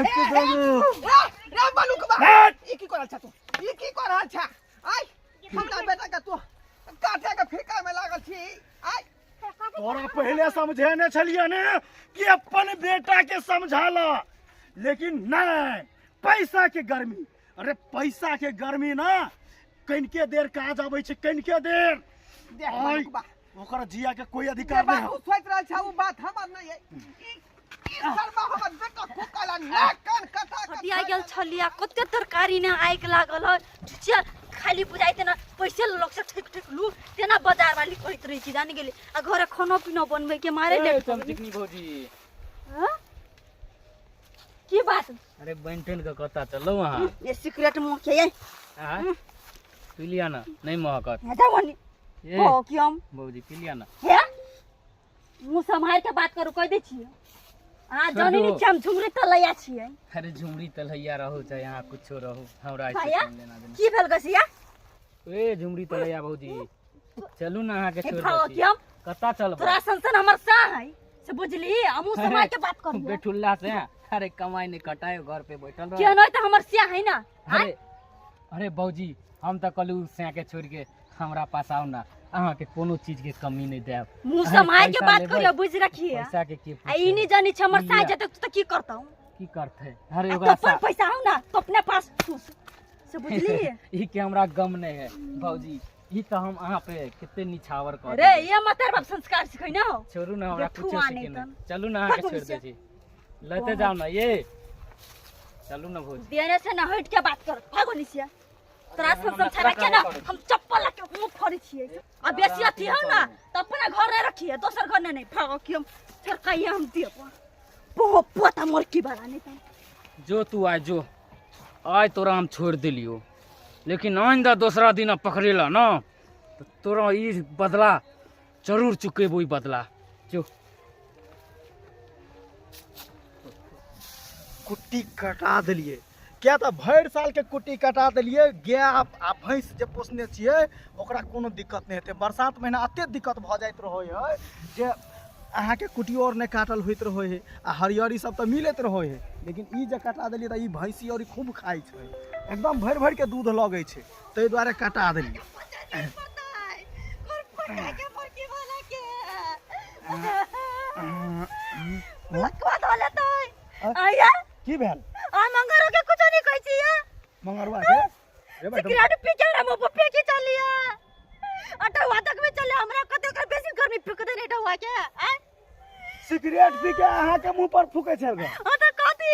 रे रे बलुकबा, ई की करल छा तू? ई की करल छा? आय, हमरा बेटा के तू काटे के फिरका में लागल छी। आय, तोरा पहले समझेने छलियै ने कि अपन बेटा के समझाला, लेकिन नहीं, पैसा के गर्मी। अरे पैसा के गर्मी ना कनिके देर काज आबै छै, कनिके देर। देख आय, बलुकबा, ओकर जिया के कोई जे अधिकार बात नहीं। तू सोच रहल छा उ बात हमर नहीं है। ई ई शर्मा हमर बेटा कुकला नाक कान कटा के हटिया गेल छलिया, कते तरकारी ने आगि लागल है। चल खाली बुझाइ तेना पैसे लोग से ठेक ठेक लू, तेना बाजार वाली कहैत रहै छी, जानि गेली। आ घरे खानो पीनो बनबै के मारे ए, लेट भऽ गेलै। चमचिकनी भौजी। हाँ? की बात? अरे बनि ठनि के कतऽ चलू अहाँ? ये सिगरेट मुँह के ये। आँय? पी लिया ना, नहीं महकत। हे जाओ नी। ए, हो कि हम भौजी पी लिया ना। हे मुँह सम्हार के बात करू, कह दै छियै। अहाँ छोड़ जानी दो। नहि छियै, हम झुमरी तलैया छियै। अरे झुमरी तलैया रहू चाहे यहाँ कुछो रहू, हमरा ऐसे भैया? कोन लेना देना। की भेल गसिया? ए झुमरी तलैया भौजी, चलू ना अहाँके हे छोड़ भाओ दै कि छी। हम कतऽ चलबै? तोरा सन सन हमर सा है से बुझली, हमहूँ समाज के बात करियो। बेठुल्ला से अरे कमाई नहीं कटाए, घर पे बैठल रह। केहन तऽ हमर सिया है ना। अरे अरे भौजी, हम तऽ कहलू सैं के छोड़ के हमरा पास आउ ना, अहाँके कोनो चीज के कमी नहीं देब। मुँह अरे सम्हार के पैसा बात लेबै। करियो, बुझ रखिए। पैसा के की आ ई नहीं जानी छै हमर साय लिअ। जेतै तऽ की करतौ? की करतै? अरे आ ओकरा तो अपन पैसा हौ ना तो अपने पास ठूस से, बुझली? ई के हमरा गम नहीं है भौजी, ई तऽ हम अहाँ पे कते निछावर कर अरे देबै। ये मतर बाप संस्कार सिखै ना हो। छोड़ू ना, हमरा बेठुआ कुछो नहीं सीखे तन। नहीं। चलू ना, अहाँके भागू छोड़ नीचे। दै छी, लेते जाओ ना। ये चलू ना भौजी। देने से ना हट के बात कर, भागो नीचे। तोरा सब समझा के ना हम चप्पल लके मुंह फोड़ै छियै। आ बेसी अथी हौ ना तऽ अपना घर नहि रखिए, दोसर घर नहि। भागो कि हम छड़काइए, हम देब पो पोता मोर की बड़ा नहीं तन। जो तू आय, जो आय, तोरा हम छोड़ दिलियो, लेकिन आइंदा दोसरा दिन पकड़ेला ना तो तोरा ई बदला जरूर चुकेबो, ई बदला। जो कुट्टी कटा देलियै, किया तऽ भरि सालके कुट्टी कटा देलियै। गाय आ भैंस जे पोसने छियै ओकरा कोनो दिक्कत नहि हेतै। बरसात महिना एतेक दिक्कत भऽ जाइत रहै हइ जे अहाँके कुट्टियो आओर नहि काटल होइत रहै हइ, आ हरियरी सब तऽ मिलैत रहै हइ, लेकिन ई जे कटा देलियै तऽ ई भैंसी आओर ई खूब खाइ छै, एकदम भरि भरिके दूध लगै छै, ताहि दुआरे कटा देलियै। की भेल? आ मंगरो के कुछो नहीं कहै छियै। मंगरुआ के रे भाई? सिगरेट पी के हमरा मुंह पर फेंकी चलिया, अटवा तक में चले। हमरा कते ओकर बेसी गर्मी फेंक देने ढौआ के। आय, सिगरेट पी के अहाँ के मुंह पर फूके छल गे? हां, त कथी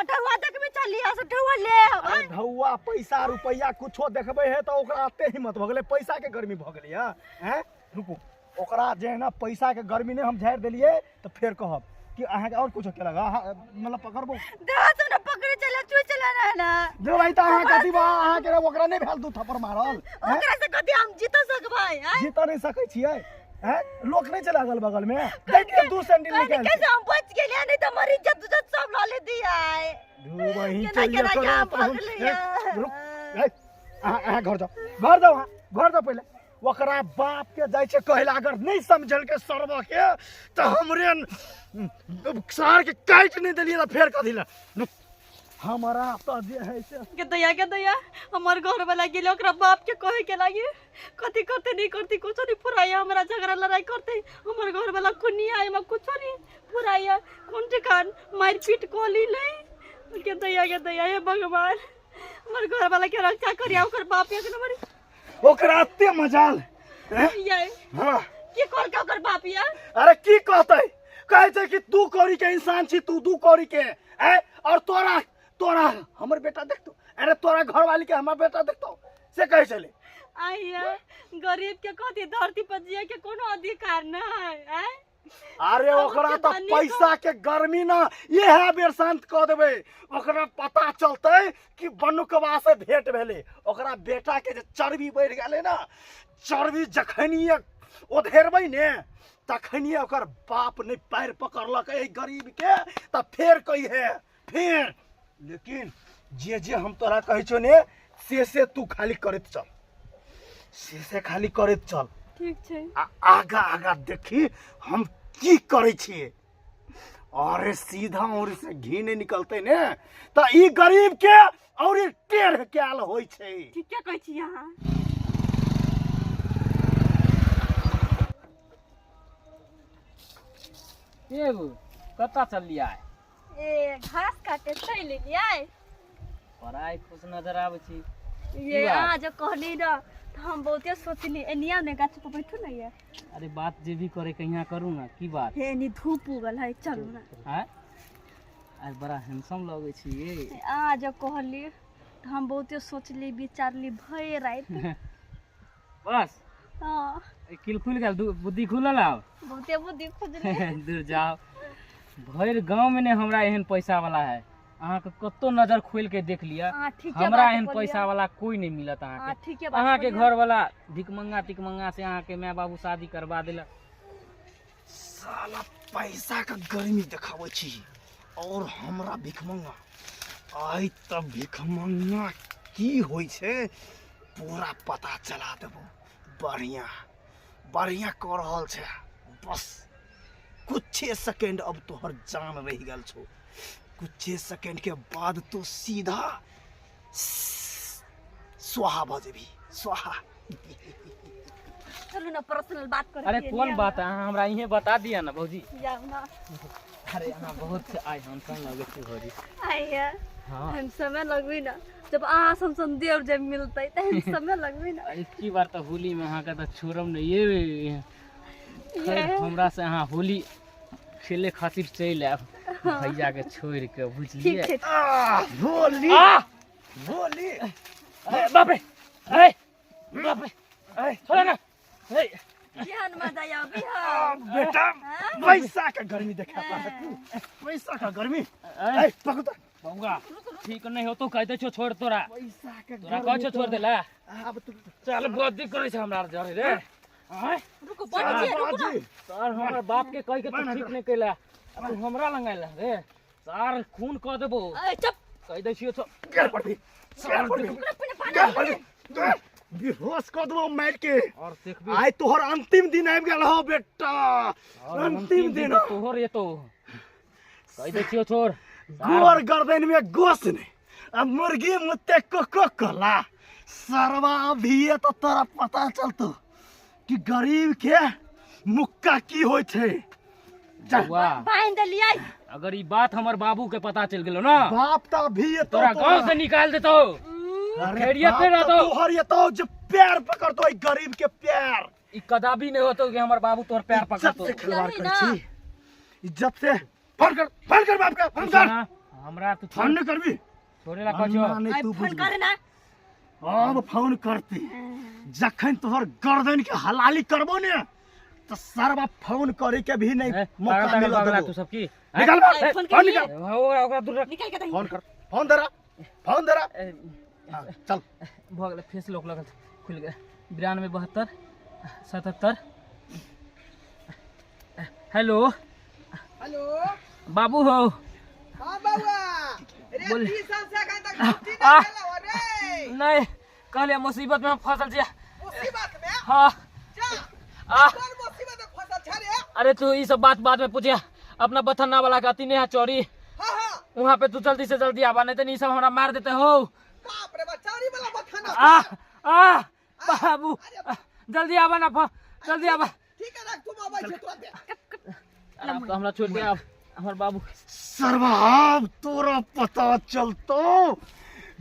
अटवा तक में चलिया से ढौआ ले। अरे ढौआ पैसा रुपैया कुछो देखबै है तऽ ओकरा एते हिम्मत भऽ गेलै, पैसा के गर्मी भऽ गेलै। हँ हैं, रुकू, ओकरा जे है ना पैसा के गर्मी नहि हम झाड़ि देलियै तऽ फेर कहब कि अहाँके आओर कुछो केलक। अहाँ मतलब पकड़बो देह से ना पकड़े चला, चुई चला रहा ना। जो भाई, तऽ अहाँके अथी बा, अहाँके ओकरा नहि भेल दू थप्पड़ मारल हैं? ओकरा से कथी हम जीत सकबै? आँय? जीत नहि सकै छियै हैं? लोक नहि चला अगल बगल में देखिए, दू सैंडल कहीं निकाल कैसे हम बच गेलियै, नहीं तो हमर इज्जत उज्जत सब लऽ ले दिया। धू बहिन केना चलिए केना करो के हम तऽ हम- भगलियै। ए, रुक, ए, अहाँ अहाँ घर जाओ, घर जाओ, अहाँ घर जाओ। पहिले ओकरा बाप के जाइ छै कहै लए, अगर नहि समझलकै सरवा के तऽ हमरे सार के काटि नहि देलियै तऽ फेर कथी लए हमरा तऽ जे है से। के दैया, के दैया, हमर घर वाला गेलै ओकरा बाप के कहे के लागी, कथी करते नहीं करते कुछो नहीं फुराइया, हमरा झगड़ा लड़ाई करते। हमर घर वाला कुनिया एमे कुछो नहीं फुराइया, कोन ठिकान मार पीट कोली ले। के दैया, के दैया, हे भगवान, हमर घर वाला के रक्षा करिया, ओकर बाप एक नंबर। ओकरा एते मजाल हैं? ये हाँ की कर के ओकर बाप या? अरे की कहते, कहै छै कि दू कौड़ी के इंसान छी तू, दू कौड़ी के हैं? और तोरा तोरा हमर बेटा देखतो, अरे तोरा घरवाली के हमर बेटा देखतो, से कहै छलै। आइया, गरीब के कथी धरती पर जिए के कोनो अधिकार न है? आय, अरे ओकरा तऽ पैसा के गर्मी ना इएह बेर शांत कऽ देबै। ओकरा पता चलतै कि बनुकवा से भेंट भेलै। ओकरा बेटा के जे चर्बी बढ़ि गेलै ना, चर्बी जखनिए ओधेरबै ने तखनिए ओकर बाप नहि पैर पकड़लक एहि गरीब के तऽ फेर कहिहे फेर। लेकिन जे जे हम तोरा कहै छौ ने से से तू खाली करैत चल, से से खाली करैत चल। ठीक छै। आ आगा आगा देखी हम की करै छियै। अरे सीधा और से घी नहीं निकलते ने त ई गरीब के और ई टेढ़ कैल होइ छै। ठीके कहै छी अहाँ। एगो कतऽ चललियै? ए घास काटे चलि एलियै। पढ़ाइ खुश नजर आबै छी। ये की बात? अहाँ जे कहली न तऽ हम बहुते सोचली। एनिया ने गाछ पर बैठू ने ये। अरे बात जे भी करे के यहाँ करू ना, की बात? हे एनी धूप उगल है, चलू ना। आँय, आज बड़ा हैंडसम लगै छी ये। अहाँ जे कहली तऽ हम बहुते सोचली विचारली भरि राति। बस हाँ। किल खुलि गेल, बुद्धि खुलल आब? बहुते बुद्धि खुजली। दूर जाओ, भरि गाँव में ने हमरा एहन पैसा वाला है। अहाँके कतौ नजर खोलि के देख लिअ, अहाँ ठीके हमरा बात एहन बोलियै। पैसा वाला कोई नहीं मिलत अहाँ अहाँके। ठीके बात अहाँके बोलियै। घर वाला भिकमंगा तिकमंगा से अहाँके माय बाबू शादी करवा देलक। साला पैसा का गर्मी देखाबै छी और हमरा भिखमंगा। आइ तऽ भिखमंगा की होइ छै पूरा पता चला देबो। बढ़िया बढ़िया कऽ रहल छै। बस कुछे सेकेंड अब तोहर जान रहि गेल छौ। कुछे सेकेंड के बाद तो सीधा स्वाहा भऽ जेबही, स्वाहा। चलू ना पर्सनल बात करै अरे छियै, कोन लिअ बात ना। है, अहाँ हमरा इहे बता दिअ ना भौजी। जाउ ना। अरे अहाँ बहुत आइ हैंडसम लगै छी भौजी। आइया हाँ। हम समय लगबी ना, जब अहाँ सन सन देव जब मिलतै तऽ हम समय लगबी ना। की बार तऽ होली में अहाँके तऽ छोड़ब नहि ये। खैर, ये। हमरा से अहाँ होली खेले खातिर चलि आयब भैया के छोड़ के, बुझलियै? ठीक छै। आह, होली आह! होली। अरे बाप रे, अरे बाप रे, अरे छोड़ ना। हे बिहान मजा आयो बिहान। बेटा हाँ? पैसा का गर्मी देखा पा तू, पैसा का गर्मी। अरे ए पकड़ तो। बौआ ठीक नहीं हो तो कह दे छो छोड़ तोरा। पैसा के तोरा कहै छो छोड़ देला। आब तू चल गद्दी करै छै हमरा जरे रे। आँय? रुको बड़ छी, रुको ना। बाजी। सर हमर बाप के कह के तू ठीक नहीं कैला, आ तू हमरा लंगाइला रे। सर खून कह देबो। ए चुप। कह दै छियो छो। गेल पड़ी, गेल पड़ी, रुको ना, पहिने पानी गेल पड़ी, गेल। बेहोश कऽ देबो मारि के। और देखबी आइ तोहर अंतिम दिन आबि गेल हो बेटा, और अंतिम दिन। तऽ तोहर एतो। कह दै छियो छोड़। गोर गर्दन में गोश नहीं आ मुर्गी मुत्ते कोको कोला। सरवा अभी तो तोरा पता चलतो कि गरीब के मुक्का की होइ छै। जा। बौआ, बान्हि देलियै। अगर ई बात हमर बाबू के पता चल गेलो ना, बाप तऽ अभी एतो तोरा गांव से निकाल देतो। अरे खैरियत बाप नहीं तऽ रहतो। तोहर एतो जे पैर पकड़तो ई गरीब के पैर। ई कदापि नहीं होतो कि हमर बाबू तोर पैर इज्जत पकड़तो। से खिलवाड़ यही करै ना। छी, इज्जत से। फोन कर, फोन कर बाप के, फोन कर। सुना, हमरा तू फोन नहीं करबी? छोड़े ला कहै छो। ना, नहीं आइ तू फोन बुझबी। करे ना। अब फोन करती जखन तोहर गर्दन के हलाली करबो ने तो सरवा फोन करे के भी नहीं ए, मौका पागल मिलत पागल देबो। तू सब की? निकाल बाहर, ए, फोन फोन करिए। निकाल। ओकरा ओकरा दूर रख। निकाल के दही। फोन कर, फोन धरा, फोन धरा। ए, हाँ, चल। भऽ गेलै, फेस लॉक लगल खुलि गेलै। 92 72 77। हेलो। हेलो। बाबू हो। हाँ बउआ। रे बोल। 30 साल से अखन तक छुट्टी आ। नहीं भेलौ रे। नहीं कहलियै मुसीबत में हम फसल छियै। मुसीबत में? हाँ। जा। आ। कोन मुसीबत में फसल छ रे? अरे तू ई सब बात बाद में पूछिया, अपना बथन्ना वाला के अथी नहीं है चोरी। हाँ, हाँ। वहाँ पे तू जल्दी से जल्दी आवा, नहीं तो ई सब हमरा मार देते हो। बाप रे बाप, चोरी वाला बथन्ना। आ, आ, बाबू, अरे जल्दी आवा ना, जल्दी आवा। ठीक है, रख, तुम आबै छी तुरंत। अब तो हमरा छोड़ दे अब हमर बाबू। सरवा अब तोरा पता चलतो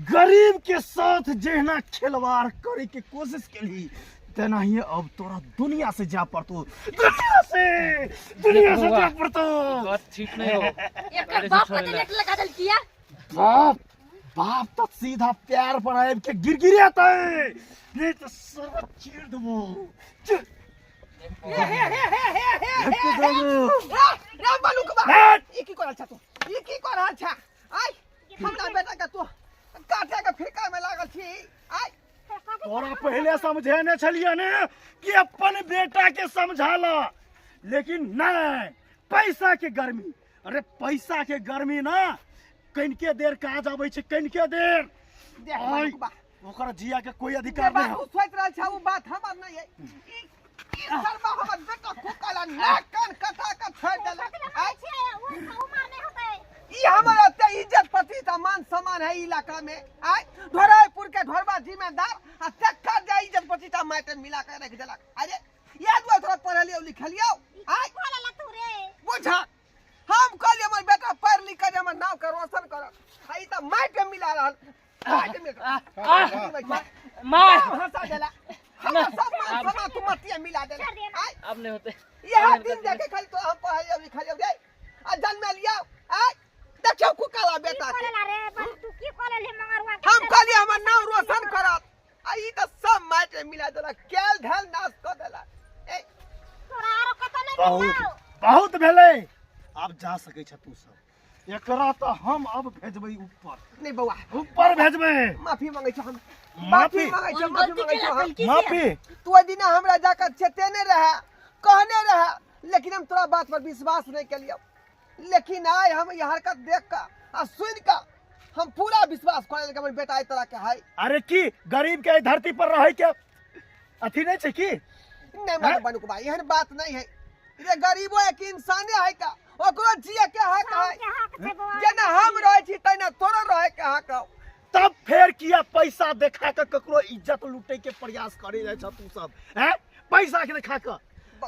गरीब के साथ जहिना खिलवाड़ करे के कोशिश केली तेनाही अब तोरा दुनिया से जा पड़तो, दुनिया से, दुनिया से जा पड़तो। बात ठीक नहीं हो। एकर बाप के लेट लगा देल किया? बाप, बाप तो सीधा प्यार पर आबि के गिरगिरेतै, नहीं तो सरवा चीर देबो। चीर। हे, हे, हे, हे, हे, हे, हे, हे, हे। रे, रे, बलुकबा। हट। ई की करल छ तू? ई की करल छ? आइ हमरा बेटा के तू काटे के फिरका में लागल छी। आइ तोरा पहले समझेने छलियै ने कि अपन बेटा के समझाला, लेकिन नहीं, पैसा के गर्मी। अरे पैसा के गर्मी ना कनिके देर काज आबै छै, कनिके देर। देख आइ, बलुकबा। ओकर जिया के कोई जे अधिकार बात नहीं। तू सोचि रहल छ उ बात हमर नहीं है। ई सरबा हमर बेटा कुकाला नाक कान कटा के छोड़ देलक। आय ई हमर एते इज्जत प्रतिष्ठा मान सम्मान है इलाका में। आय ढोराईपुर के ढोरबा जिम्मेदार आ तक्कर जा इज्जत प्रतिष्ठा माटे मिला के रख देलक। अरे याद हुआ थोड़ा पढ़लियो लिखलियो। आय बुझा हम कहलिए हमर बेटा पढ़ लिख के हमर नाम के रोशन कर, आ ई त माटे मिला रहल, माटे मिला मार हंसा देला हमर सब मान सम्मान तू मटिया मिला देला। आय अब नहीं होते यह दिन देखे खाली तो हम पढ़लियो लिखलियो रे आ जन्म लियो। आय देखियो कुकाला बेटा के हम कहलिए हमर नाम रोशन करत, आ ई त सब माटे मिला देला, केल धल नाश क देला। ए बहुत बहुत भेलै, आब जा सकै छ तू सब। एकरा तऽ हम अब भेजबै ऊपर। नहीं बौआ, ऊपर भेजबै। माफी मांगै छी हम, माफी माफी मांगै छी, माफी मांगै छी हम। माफी तू ओहि दिना हमरा जाकर चेतेने रहे, कहने रहे, लेकिन हम तोरा बात पर विश्वास नहीं केलियौ। लेकिन आइ हम ई हरकत देख कऽ आ सुनि कऽ हम पूरा विश्वास कऽ लेलियै कि हमर बेटा एहि तरह के है। अरे की गरीब के एहि धरती पर रहै के अथी नहीं छै की? नहीं मानो बनुक भाई, एहन बात नहीं है रे। गरीबो एक इंसाने है का, ओकरो जिए के हक है। जेना हम रहै छी तहिना तोरो रहै के हक हौ। तब फेर किया पैसा देखा के ककरो इज्जत लूटे के प्रयास करे जाय छ तू सब? हैं, पैसा के देखा के?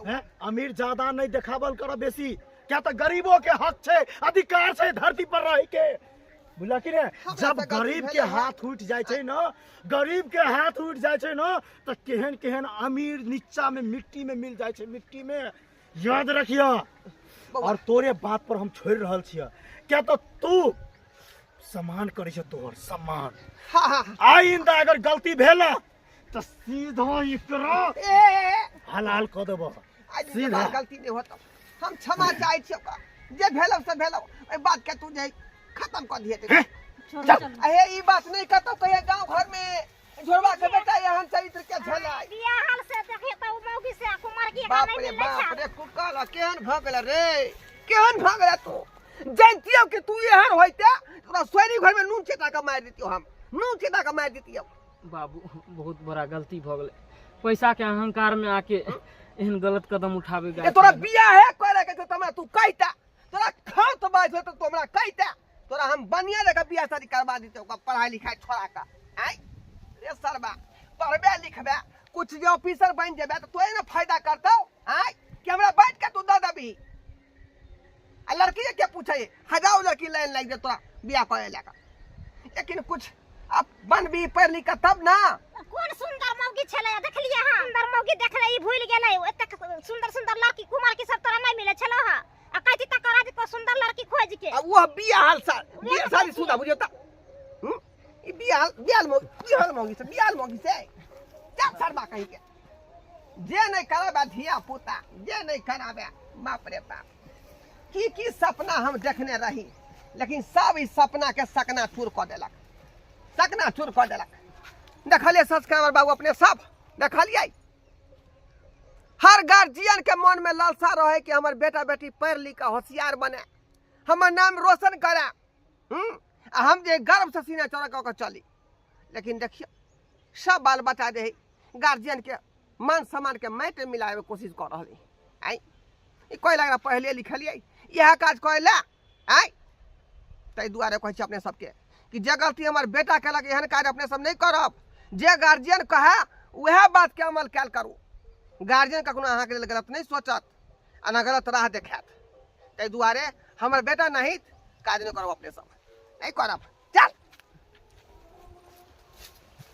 हैं, अमीर ज्यादा नहीं देखावल कर बेसी, क्या तो गरीबो के हक छै, अधिकार छै धरती पर रहे के। बुझल कि ने? हमरा जब तऽ गलती गरीब के भेलै हँ। हाथ उठि जाइ छै न, गरीब के हाथ उठि जाइ छै न, तऽ केहन केहन अमीर नीचा में मिट्टी में मिल जाइ छै, मिट्टी में। याद रखिया, और तोरे बात पर हम छोड़ि रहल छियै, क्या तऽ तू सम्मान करै छ, तोहर सम्मान। हाँ हाँ आइंदा अगर गलती भेल तऽ सीधा एकरा ए हलाल कऽ देबह। आइ सीधा। गलती नहीं होता, हम क्षमा चाहै छियै ओकरा, जे भेलौ से भेलौ, एहि बात के तू जे खत्म कऽ दिहे। छोड़ू चलू। अहे ई बात नहीं कतौ कहिया गांव घर में झोरबा के बेटा एहन चरित्र के झेलाय। बाप रे बाप रे कुकाला केहन भऽ गेल रे, केहन भऽ गेल तू। जानतियौ कि तू एहन होइते तोरा सोरी घर में नून चेता के मारि दितियौ, हम नून चेता के मारि दितियौ। बाबू बहुत बड़ा गलती भऽ गेलै, पैसा के अहंकार में आके एहन गलत कदम उठाबे ए तोरा बियाह है करे के छौ त हमरा तू कहिता, तोरा खात बाज होत तो हमरा कहिता, तोरा हम बढ़िया जगह बियाह शादी करवा दितियौ, ओकर पढ़ाई लिखाई छोड़ा के। आँय रे सरबा, पढ़बे लिखबे कुछ जे ऑफिसर बनि जेबे तऽ तोरे ने फायदा करतौ। आँय कि हमरा बैठ के तू दऽ देबही? आ लड़की के पूछे, हजारो लड़की लाइन लागि जेतौ तोरा बियाह करे लए कऽ। लेकिन कुछ अब बनबी पढ़ लिख के तब ना। कोन सुंदर मौगी छलै देखलियै अहाँ? सुंदर मौगी देखले ई भूलि गेलै। एतेक सुंदर सुंदर लड़की कुमार की सब तोरा नहीं मिले छलो हा, आ कहै छी तकरा जे सुंदर लड़की खोज के। आ वो बियाह हाल सा बियाह शादी सुधा बुझियौ त ई बियाह बियाह मौगी, बियाह मौगी से, बियाह मौगी से चल शर्मा कहीं के जे नहीं कराबे धिया पुता, जे नहीं कराबे। बाप रे बाप, की की सपना हम देखने रही, लेकिन सब ई सपना के सकना चूर कऽ देलक, सकना चूर कऽ देलक। देखलियै सब्सक्राइबर बाबू अपने सब देखलियै, हर गार्जियन के मन में लालसा रहे कि हमर बेटा बेटी पढ़ लिख के होशियार बने, हमर नाम रोशन करे, आ हम जे गर्व से सीना चौड़ा कऽ के चली। लेकिन देखियौ सब बाल बच्चा जे है गार्जियन के मान सम्मान के माटि मिलावे के कोशिश कऽ रहल है। आँय ई कोइ लगला पढ़लियै लिखलियै इएह काज करै लए? आँय ताहि दुआरे कहै छी अपने सबके कि जे गलती हमर बेटा केलक एहन काज अपने सब नहि करब। जे गार्जियन कहै उएह बातके अमल कयल करू। गार्जियन कखनो अहाँके लेल गलत नहि सोचत आ ने गलत राह देखायत। ताहि दुआरे हमर बेटा नहीं काज नहि करब, अपने सब नहि करब।